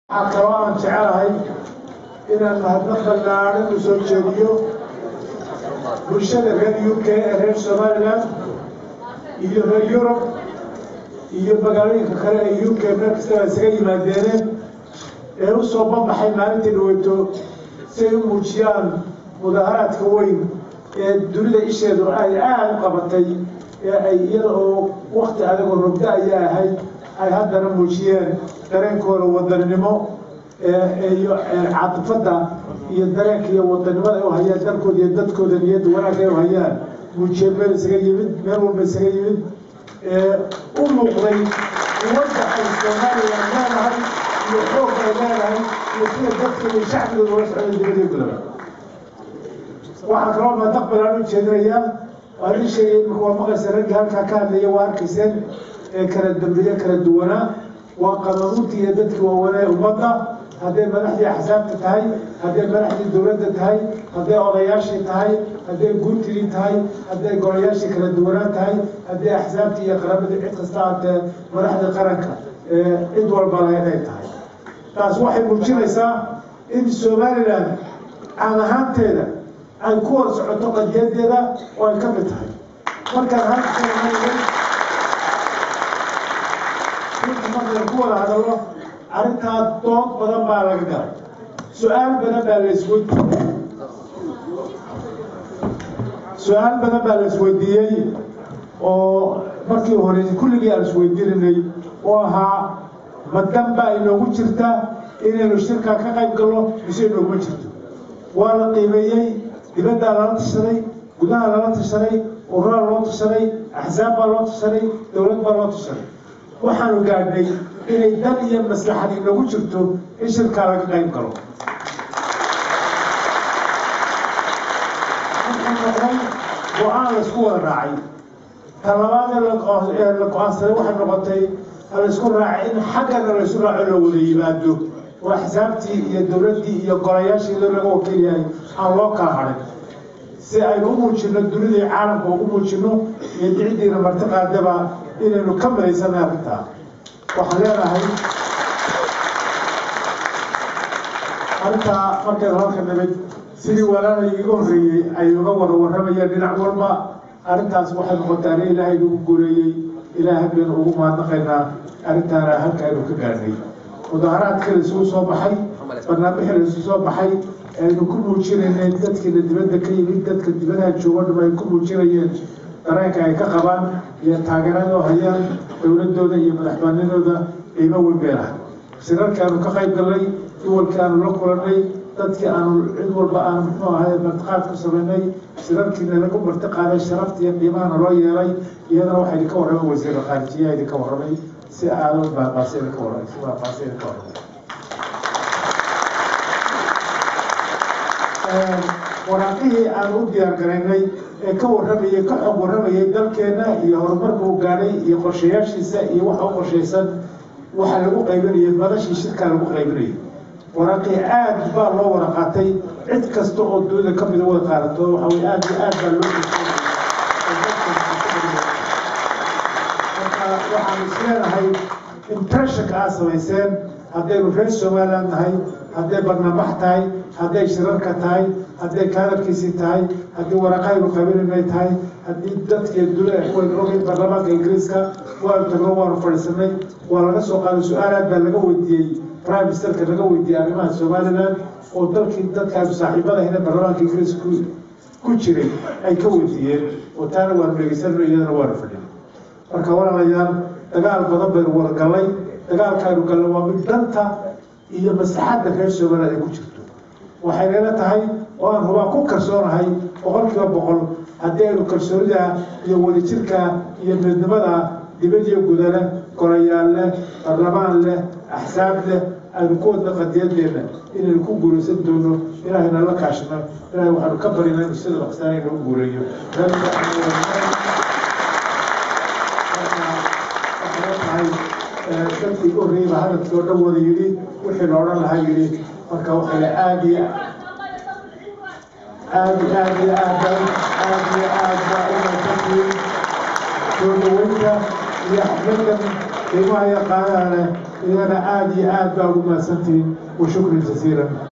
Waxaa kaloo aan jecelahay inaan mahadnaq ballaaran u soo jeediyo bulshada reer UK ee reer Somaliland iyo reer Yurub iyo magaalooyinka kale ee UK, meel kastaba isaga yimaadeeneen, ee u soo banbaxay maalintii dhaweyto si ay u muujiyaan mudaharaadka weyn ee dunida isheedu ay aada u qabatay, ee ay iyada oo wakti adagoo rogda ayaa ahayd ay haddana muujiyeen dareenkooda wadaninimo iyo caadifadda iyo dareenka iyo wadanimada ay u hayaan dalkooda iyo dadkooda, niyadda wanaagga ay u hayaan muujiyeen. Meel isaga yimid, meel walba isaga yimid, u muuqday quwadda ay Soomaaliya leedahay iyo xoogga ay leedahay iyo sida dadkeeda iyo shacbigooda ula socday dibadii gudaba. Waxaa kaloo mahadnaq balaan u jeedinayaa, waa idin sheegay imika, waa maqlaysa raggii halkaa ka hadlaya, waa arkayseen ee kala dambeeye kala duwanaa, waa qamamuuntii iyo dadkii waaweynee ummadda, hadday madaxdii axsaabta tahay, hadday madaxdii dowladda tahay, hadday odayaashii tahay, hadday guurtigii tahay, hadday golayaashii kala duwanaa tahay, hadday axsaabtii iyo qaramadii, cid kasta hatee madaxdii qaranka cid walba lahayd ay tahay. Taas waxay muujinaysaa in Somaliland caam ahaanteeda ay ku wada socoto qadiyadeeda oo ay ka mid tahay. Markaan halka runta markaan ku wada hadallo arrintaa, dood badan baa laga galay, su-aal badan baa la isweydiiyey, su-aal badan baa la isweydiiyey oo markii hore kulligii aan isweydiinanay oo ahaa: ma dan baa inoogu jirta inaynu shirkaa ka qayb galno mise inooguma jirto? Waa la qiimeeyey, dibaddaa lala tashaday, gudaha lala tashaday, ururaa loo tashaday, axsaab baa loo tashaday, dowlad baa loo tashaday. Waxaanu gaadhnay inay dan iyo maslaxad inoogu jirto in shirkaa laga qayb galo. Wuxuu noqday go-aan laisku wada raacay. Ta labaad ee la go-aansaday waxay noqotay laisku raacay in xaggana laysu raaco, loo wada yimaado oo axsaabtii iyo dowladdii iyo golayaashii loo laga wakiil yahay aan loo kala hadhin, si aynu u muujino dunidii caalamka ugu muujino iyo dicidiina marti qaadaba inaynu ka midaysanay arrintaa. Waxaan leenahay arrintaa markaynu halka nimid, sidii walaalay iga horreeyey ay uga wada warramayeen dhinac walba, arrintaas waxay noqotay arrin Ilaahay nagu guuleeyey. Ilaahay baynu ugu mahadnaqaynaa arrintaana halka aynu ka gaadhnay. Mudaharaadkii la isugu soo baxay, barnaamijkii la isugu soo baxay aynu ku muujinaynay dadkiina dibadda ka yimid, dadka dibadaha jooga dham ay ku muujinayeen dareenka ay ka qabaan iyo taageerada oo hayaan dowladooda iyo madaxbanidooda, qiimo weyn bay lahay. Shirarkii aanu ka qayb galnay, duwalkii aanu la kulannay, dadkii aanu cid walba aanu muxuu ahay martiqaad ku samaynay, shirarkiina lagu martiqaaday, sharafta iyo qiimahana loo yeelay, iyadana waxaa idinka warramay wasiirka khaarijiyaha idinka warramay, si aadan baahbaahsa idinka warramay, si baahbaahsa idinka warramay. Waraaqihii aan u diyaar garaynay ee ka warramayay, ka xog warramayay dalkeenna iyo horumarka uu gaadhay iyo qorshayaashiisa iyo waxa u qorshaysan, waxaa lagu qaybinayay madashii shirkaa lagu qaybinayay. Waraaqihii aad baa loo wada qaatay, cid kasta oo dunida ka mida wada qaadato. Waxa weye aad iyo aad baa loo. Marka waxaan is leenahay impressionka aad samayseen, haddaynu reer Somaliland nahay, hadday barnaamij tahay, hadday shirarka tahay, hadday kaadalkiisii tahay, haddii waraaqahaynu qabinaynay tahay, haddii dadkii dunida waynu ogay, baarlamaanka Ingiriiska waanu tagno, waanu fadhiisanay, waa laga soo qaaday su-aal, aad baa laga weydiiyey prime ministerka, laga weydiiyey arrimaha Somaliland oo dalkii dadkaanu saaxiibada ahayna baarlamaanka Ingiriiska ku jiray ay ka weydiiyeen, oo taana waanu dhegeysanay, iyadana waanu fadhinay. Marka walaalayaal, dagaal badan baynu wada gallay. Dagaalkaaynu gallay waa mid danta iyo maslaxadda reer Somaliland ay ku jirto. Waxaynala tahay oo aan hubaa ku kalsoonahay 100% haddii aynu kalsoonida iyo wadajirka iyo midnimada dibad iyo guda leh, golayaal leh, baarlamaan leh, axsaab leh, aynu ku wadna qadiyadeenna, inaynu ku guulaysan doono. Ilaahayna la kaashano. Ilahay waxaanu ka barinaa inuu sida dhaqsaana inoogu guuleeyo. Waxay tahay dadkii ugu horreeyey baa hadalkii oo dhan wada yidhi wixii la odhan lahaa yidhi. Marka waxay aad iyo aad iyo aad iyo aad aad iyo aad baa u mahadsantihiin soo dhaweynta iyo xafladan Qiimaha iyo qaadaha leh iyana aada iyo aad baa ugu mahadsantihiin, wa shukran jasiilan.